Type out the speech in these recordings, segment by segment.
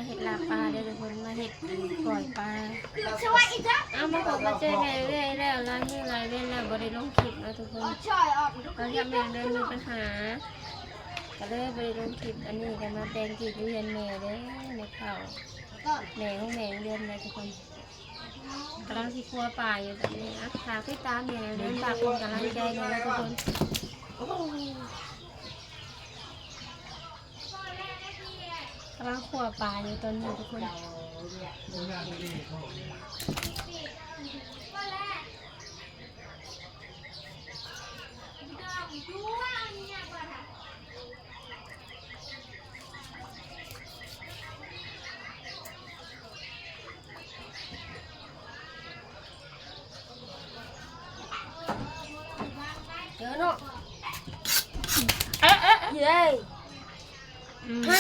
ເຮັດລາບປາເດີທຸກຄົນ ມາເຮັດກ້ອຍປາ. ເອົາ ມາພົບມາເຈີແມ່ເລື້ອຍແລ້ວ ຫຼາຍມື້ຫຼາຍເວັນແລ້ວບໍ່ໄດ້ລົງຄລິບເນາະທຸກຄົນ. ຕອນນີ້ແມ່ເລື້ອຍມີບັນຫາ ກໍເລີຍບໍ່ໄດ້ລົງຄລິບ. ອັນນີ້ກໍມາແຕ່ງກີບຢູ່ເຮືອນແມ່ເດີ ແມ່ເຖົ້າ ແມ່ຂອງແມ່ເດືອນເດີທຸກຄົນ. ກຳລັງຊິຄົວປາຢູ່ຕອນນີ້ ອ່ະ ຝາກຕິດຕາມແມ່ເດືອນ ຝາກເປັນກຳລັງໃຈແດ່ເດີທຸກຄົນ. ກຳລັງຂົ້ວປາຢູ່ຕອນນີ້ທຸກຄົນ. ເຈີເນາະ ເອີ ເອີ ເອີ ເຢ້ ອືມ ຮະ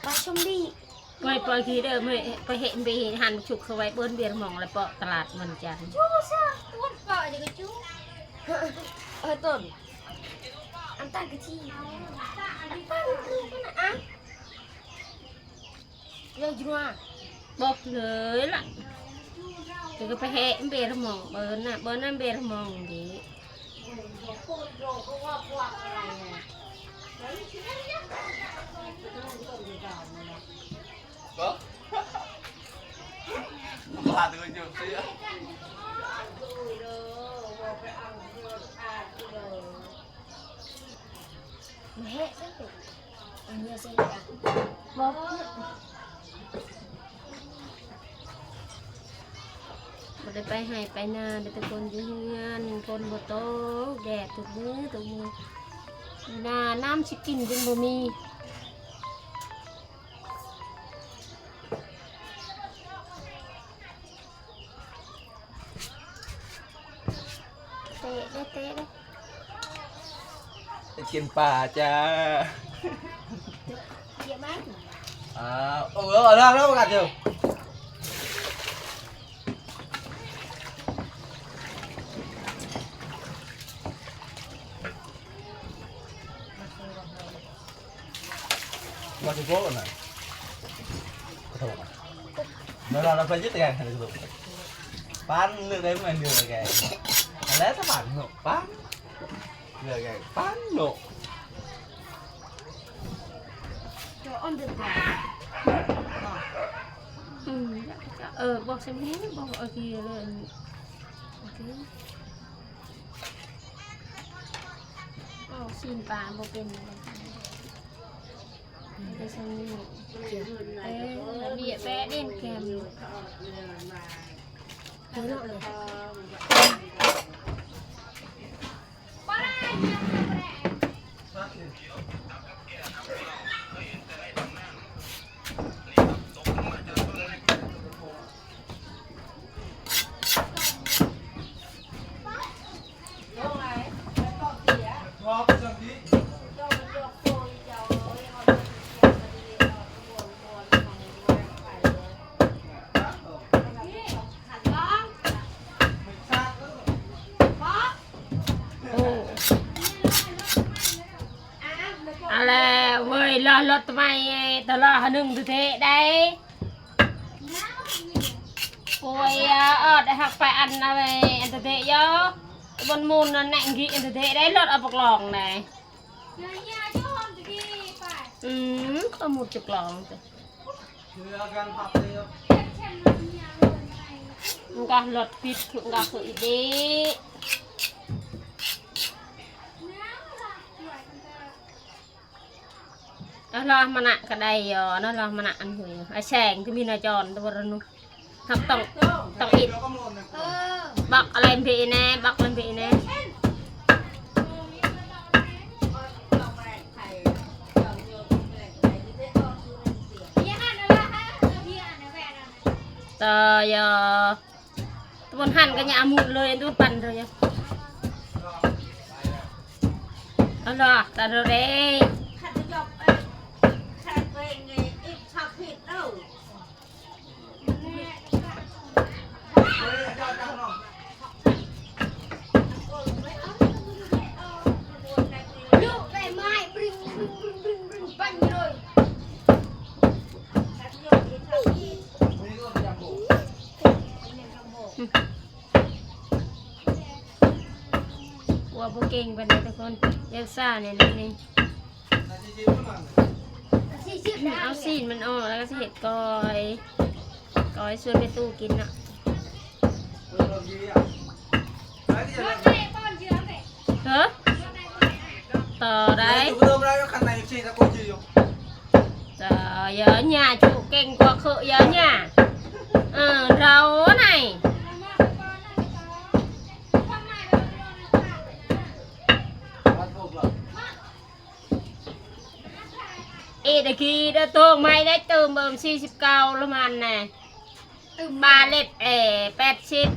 ປາຊອມບີ. ໄວ້ ໄປເດີ ໄປເຫັນ ໄປເຫັນຫັ້ນ ຊຸກເຂົ້າໄວ້ເບິ່ນເບຍມອງ ແລ້ວເປາະຕະຫຼາດວັນຈັນ. ຈູສະ ປວດເກາະຢູ່ກະຈູ ເອີ ຕົ້ນ ອັນຕາກະຈີ ອັນຕາກະຈີ ອະ ເລີຍຢູ່ວ່າ ບອກເລີຍລະ ເດີກະໄປແຮະເບຣະມອງ ເບິ່ນນະ ເບິ່ນນະເບຣະມອງເດ. ມາແຮະຊັ້ນ ອັນເມືອໃສ່ກະ ບໍ່ ບໍ່ໄດ້ໄປໄຮ່ໄປນາເດີທຸກຄົນ ຢູ່ເຮືອນ ຝົນບໍ່ຕົກ ແດດທຸກມື້ທຸກມື້ ຢູ່ນານ້ຳຊິກິນຈົນບໍ່ມີ. ເຕະເດ້ ເຕະເດ້ ໄປກິນປາຈ້າ. ເອີ ເອົາແລ້ວ ເອົາແລ້ວ ກັນຢູ່. ວ່າຊິໂພດນະ ຂະໂທດນະ ເວລາເຮົາໄປຍຶດແກງ ປັນເລືອກໄດ້ແມ່ນເລືອກແກງ ອັນແລະສະບານເນາະ ປັນເລືອກແກງ ປັນເນາະ. ອືມ ເອີ ບອກຊະມີ ບອກ ໂອເຄເລີຍ ໂອເຄ. ອໍ ຊີ້ນປາບໍ່ເປັນ ໄດ້ຊຳນີ້ ເອີ ເບຍແປະເດັ່ນແກມ ເອີ ເນາະ. ເອົາແລ້ວເວີຍ ລໍລົດໃໝ່ ຕະຫຼອດໜຶ່ງເທະໄດ້. ໂອ້ຍ ອາ ອອດໄດ້ຮັກໄປອັນນະເວີຍ ອັນຕະເດຍ ບົນມູນນັ້ນແນງກິອັນຕະເດຍ ໄດ້ລົດເອົາປະກລອງໄດ້. ອືມ ເອົາໝົດຈະກລອງ ມັນກະລົດປິດ ມັນກະຄືອີເດ. ເອົາລະມານະກະໄດ້ຢູ່ເນາະ ລະມານະອັນຫຸຍ ອາແສງກະມີນາຈອນຕະວະຣະນຸ ຮັບຕ້ອງ ຕ້ອງອິດ ບັກອະໄລເບແນ່ ບັກອະໄລເບແນ່ ຕາຢາ. ຕະບົນຫັ້ນກະຍາໝູດເລີຍ ຕະບົນປັ່ນເລີຍ ອັນລະ ຕາໂດເດ. ລູກໄດ້ໄມ້ບຣິງ ບຣິງ ບຣິງ ບຣິງ ບັນເລີຍ. ຄົວບໍ່ເກັ່ງປານໃດທຸກຄົນ ຢາກຊ້າແດ່ໜ້ອຍໜຶ່ງ. ເອົາຊີ້ນມັນອອກ ແລ້ວກໍຊິເຮັດກ້ອຍ ກ້ອຍຊວນແມ່ຕູ້ກິນເນາະ. ເອີ ຕໍ່ໄດ້ ເອີ ເອີ ຍ່າຈຸເກັ່ງກວ່າເຄີຍ ເອີ ຍ່າ ເອີ ເຮົາໄນ ເອດະກີເດີ ໂຕງໃໝ່ໄດ້ຕື່ມເບິ່ງ ສີ່ສິບເກົ້າລະມັນແນ່. ຕື່ມ ບາເລັດ ເອີ ແປດສິບ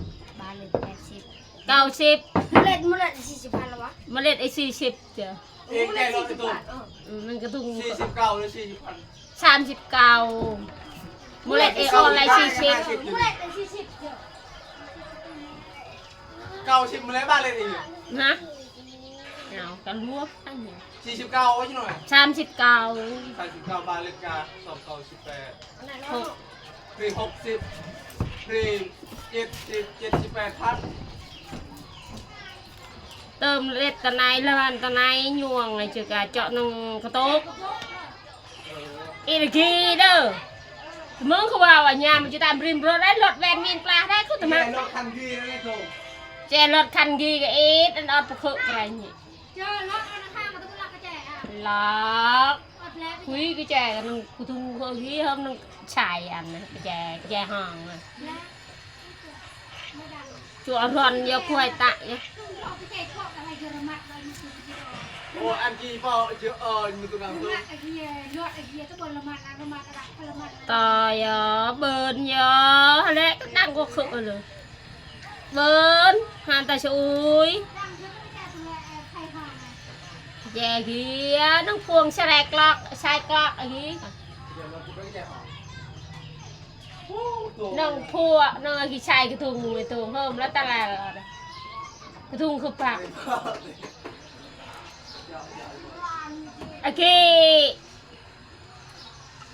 ບາເລັດ ແປດສິບ ເກົ້າສິບ ເມລັດ ເມລັດ ສີ່ສິບພັນລະວະ ເມລັດ ໄອ້ສີ່ສິບເຈົ້າ ເອງແກ່ລອດໄອ້ໂຕງ ເອີ ອືມ ມັນກະທຸງ ສີ່ສິບເກົ້າ ຫຼື ສີ່ສິບພັນ ສາມສິບເກົ້າ ເມລັດ ໄອ້ອອນໄລ ສີ່ສິບ ເມລັດ ສີ່ສິບເຈົ້າ ເກົ້າສິບ ເມລັດ ບາເລັດອີກ ຮະ ເອົາ ກັນລວມອັນນີ້ ສີ່ສິບເກົ້າ ວ່າຢູ່ໜ້ອຍ ສາມສິບເກົ້າ ສາມສິບເກົ້າ ບາເລັດກະ ສອງເກົ້າສິບແປດ ຫົກ ເພຣ ຫົກສິບ ເພຣ ເຈັດສິບ ເຈັດສິບແປດພັນ ເຕີມເລັດຕະໄນ ລະວັນຕະໄນ ຍວງໃຫ້ເຈົ້າກະເຈາະໜຶ່ງກະໂຕກ ເອີ ອີກທີເດີ ມຶງຄືວ່າວ່າຍາມມັນຈະຕາມຣິມລົດໄດ້ ລົດແວ່ນມີນປາໄດ້ ຄືຕະມາ ແຈລົດຄັນດີເລີຍໂຕ ແຈລົດຄັນດີກະອີດ ອັນອອດປະເຄີກະໄລນີ້ ເຈີລົດທະນາຄານມາຕຸກລັກກະແຈອະ ລັກ ຄຸຍກະແຈກັນ ກູທຸງເຂົາທີ່ເຮົາໜຶ່ງຊາຍອັນນະ ກະແຈ ກະແຈຫ້ອງນະ ຈົວຣອນຢາກວຍຕະຍະ ໂອ ອັນກີ່ປໍເຈີເອີຍ ມີຕຸກລັກ ຕາຍອະ ເບີນຍາ ຫັ້ນແຫຼະ ກະດັງກວ່າເຄີຍເລີຍ. ເບິ່ນ ຫານຕາສະອຸຍ ແຈເກຍ ນ້ອງພວງສະແລກລັອກ ຊາຍກລັອກ ອັນນີ້ ນ້ອງພວງ ນ້ອງອາກິຊາຍກະທຸງ ໄອ້ໂຕງ ເຮີມລະຕະແລ ກະທຸງຄືປາກ ອາກິ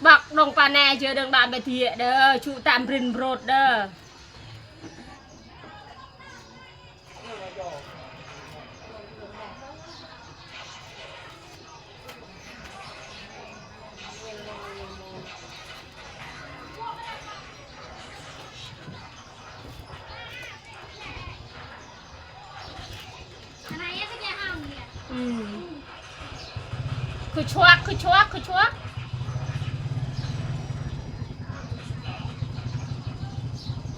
ບັກດົງປາແນ ເຈີເດີງດາມໄປທຽເດີ ຊູຕາມລິນໂບຣດເດີ. ອືມ ຄືຊວກ ຄືຊວກ ຄືຊວກ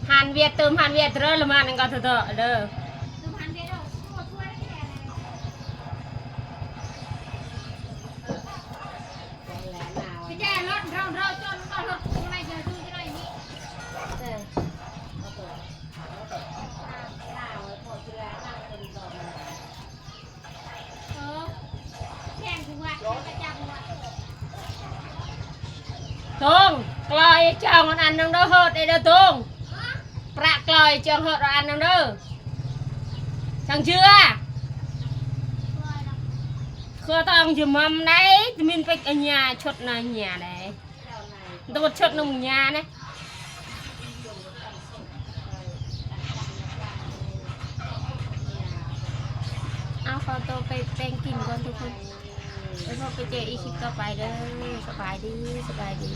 ຫານວຽດ ເຕີມຫານວຽດເດີ ລະມານນັ້ນກໍເຖາະເດີ. ໂຕງ ກລອຍຈອງອັນໜຶ່ງເດີ ເຮີດເດີໂຕງ ປະກລອຍຈອງເຮີດອັນໜຶ່ງເດີ ສັງເຈື່ອ ເຄືອຕ້ອງຈະມຳໄດ໋ ຕະມິນເປັກອະຍາຊົດນາຍາໄດ໋ ໂດດຊົດນຳຍານະ. ເອົາ ຂໍໂຕໄປແປງກິນກ່ອນທຸກຄົນ ໄວ້ພົບໄປເຈີອີພີຕໍ່ໄປເດີ ສະບາຍດີ ສະບາຍດີ.